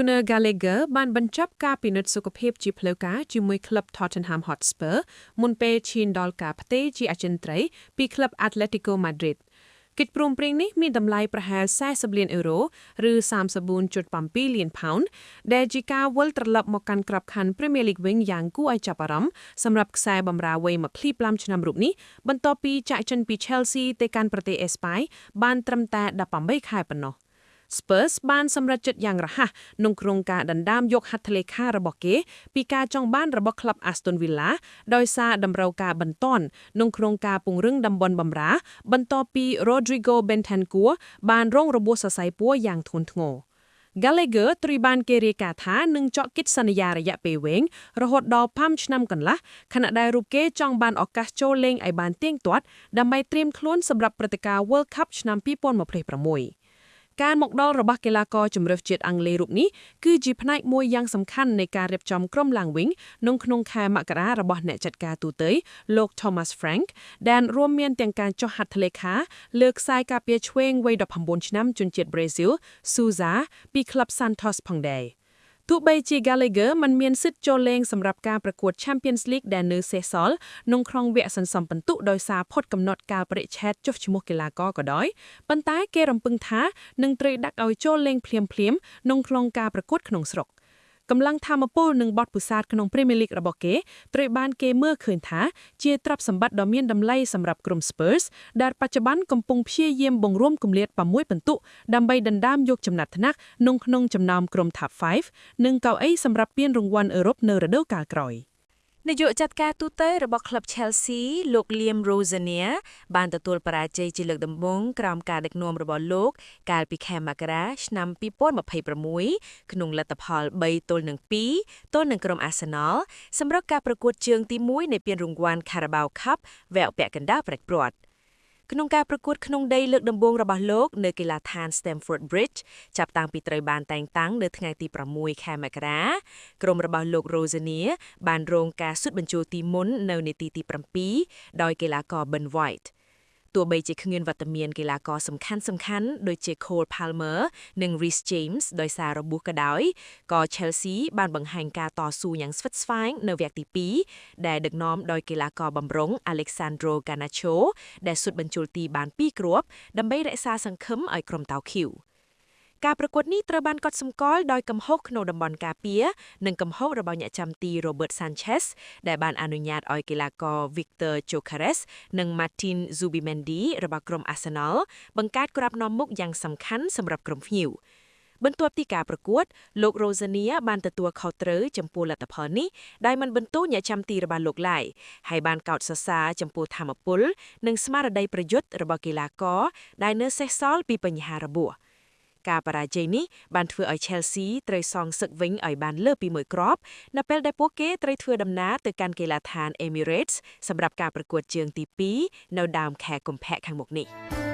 Conor Gallagher បានបញ្ចប់ការពិនិត្យសុខភាពជាផ្លូវការជាមួយក្លឹប Tottenham Hotspur មុនពេលឈានដល់ការផ្ទេរជាអចិន្ត្រៃយ៍ពីក្លឹប Atletico Madrid កិច្ចព្រមព្រៀងនេះមានតម្លៃប្រហែល40លានអឺរ៉ូឬ34.7លានផោនដែលជាការវិលត្រឡប់មកកាន់ក្របខ័ណ្ឌ Premier League វិញយ៉ាងគួរឲ្យចាប់អារម្មណ៍សម្រាប់ខ្សែបម្រើវ័យ25ឆ្នាំរូបនេះបន្ទាប់ពីចាកចេញពី Chelsea ទៅកាន់ប្រទេសអេស្ប៉ាញបានត្រឹមតែ18ខែប៉ុណ្ណោះ Spurs បានសម្រេចចិត្តយ៉ាងរហ័សក្នុងក្នុងការដណ្ដើមយកហត្ថលេខារបស់គេពីការចង់បានរបស់ក្លឹប Aston Villa ដោយសារតម្រូវការបន្ទាន់ក្នុងក្នុងការពង្រឹងតំបន់បម្រើបន្ទាប់ពី Rodrigo Bentancur បានរងរបួសសរសៃពួរយ៉ាងធ្ងន់ធ្ងរ Gallagher ត្រូវបានគេរាយការណ៍ថានឹងចុះកិច្ចសន្យារយៈពេលវែងរហូតដល់5ឆ្នាំកន្លះខណៈដែលរូបគេចង់បានឱកាសចូលលេងឲ្យបានទៀងទាត់ដើម្បីត្រៀមខ្លួនសម្រាប់ព្រឹត្តិការណ៍ World Cup ឆ្នាំ2026ការមកដល់របស់កីឡាករជម្រើសជាតិអង់គ្លេសរូបនេះគឺជាផ្នែកមួយយ៉ាងសំខាន់នៃការរៀបចំក្រុមឡើងវិញក្នុងក្នុងខែមករារបស់អ្នកចាត់ការទូទៅលោក Thomas Frank ដែលរួមមានទាំងការចុះហត្ថលេខាលើខ្សែការពារឆ្វេងវ័យ19ឆ្នាំជនជាតិប្រេស៊ីល Souza ពីក្លឹប Santos ផងដែរទោះបីជា Gallagher មិនមានសិទ្ធិចូលលេងសម្រាប់ការប្រកួត Champions League ដែលនៅសេសសល់ក្នុងក្នុងវគ្គសន្សំពិន្ទុដោយសារផុតកំណត់កាលបរិច្ឆេទចុះឈ្មោះកីឡាករក៏ដោយប៉ុន្តែគេរំពឹងថានឹងត្រូវដាក់ឲ្យចូលលេងភ្លាមៗក្នុងក្នុងការប្រកួតក្នុងស្រុកកម្លាំងថាមពលនិងបទពិសោធន៍ក្នុង Premier League របស់គេត្រូវបានគេមើលឃើញថាជាទ្រព្យសម្បត្តិដ៏មានតម្លៃសម្រាប់ក្រុម Spurs ដែលបច្ចុប្បន្នកំពុងព្យាយាមបង្រួមគម្លាត6ពិន្ទុដើម្បីដណ្ដើមយកចំណាត់ថ្នាក់ក្នុងក្នុងចំណោមក្រុម Top 5និងកៅអីសម្រាប់ពានរង្វាន់អឺរ៉ុបនៅរដូវកាលក្រោយ នាយកចាត់ការទូទៅរបស់ក្លឹប Chelsea លោក Liam Rosenior បានទទួលបរាជ័យជាលើកដំបូងក្រោមការដឹកនាំរបស់លោក កាលពីខែមករាឆ្នាំ2026ក្នុងលទ្ធផល3ទល់នឹង2ទល់នឹងក្រុម Arsenal សម្រាប់ការប្រកួតជើងទី1នៃពានរង្វាន់ Carabao Cup វគ្គពាក់កណ្ដាលផ្ដាច់ព្រាត់ក្នុងការប្រកួតក្នុងដីលើកដំបូងរបស់លោកនៅកីឡដ្ឋាន Stamford Bridge ចាប់តាំងពីត្រូវបានតែងតាំងនៅថ្ងៃទី6ខែមករាក្រុមរបស់លោក Rosenior បានរងការស៊ុតបញ្ចូលទីមុននៅនាទីទី7ដោយកីឡាករ Ben White ទោះបីជាគ្មានវត្តមានកីឡាករសំខាន់សំខាន់ដូចជា Cole Palmer និង Reece James ដោយសាររបួសក៏ដោយក៏ Chelsea បានបង្ហាញការតស៊ូយ៉ាងស្វិតស្វាញនៅវគ្គទី2ដែលដឹកនាំដោយកីឡាករបម្រុង Alexandro Garnacho ដែលស៊ុតបញ្ចូលទីបាន2គ្រាប់ដើម្បីរក្សាសង្ឃឹមឲ្យក្រុមតៅខៀវការប្រកួតនេះត្រូវបានកត់សម្គាល់ដោយកំហុសក្នុងតំបន់ការពារនិងកំហុសរបស់អ្នកចាំទី Robert Sanchez ដែលបានអនុញ្ញាតឲ្យកីឡាករ Victor Gyökeres និង Martin Zubimendi របស់ក្រុម Arsenal បង្កើតគ្រាប់នាំមុខយ៉ាងសំខាន់សម្រាប់ក្រុមភ្ញៀវបន្ទាប់ពីការប្រកួតលោក Rosenior បានទទួលខុសត្រូវចំពោះលទ្ធផលនេះដោយមិនបន្ទោសអ្នកចាំទីរបស់លោកឡើយហើយបានកោតសរសើរចំពោះថាមពលនិងស្មារតីប្រយុទ្ធរបស់កីឡាករដែលនៅសេសសល់ពីបញ្ហារបួសការបរាជ័យនេះបានធ្វើឲ្យ Chelsea ត្រូវសងសឹកវិញឲ្យបានលើសពីមួយគ្រាប់នៅពេលដែលពួកគេត្រូវធ្វើដំណើរទៅកាន់កីឡដ្ឋាន Emirates សម្រាប់ការប្រកួតជើងទី2នៅដើមខែកុម្ភៈខាងមុខនេះ។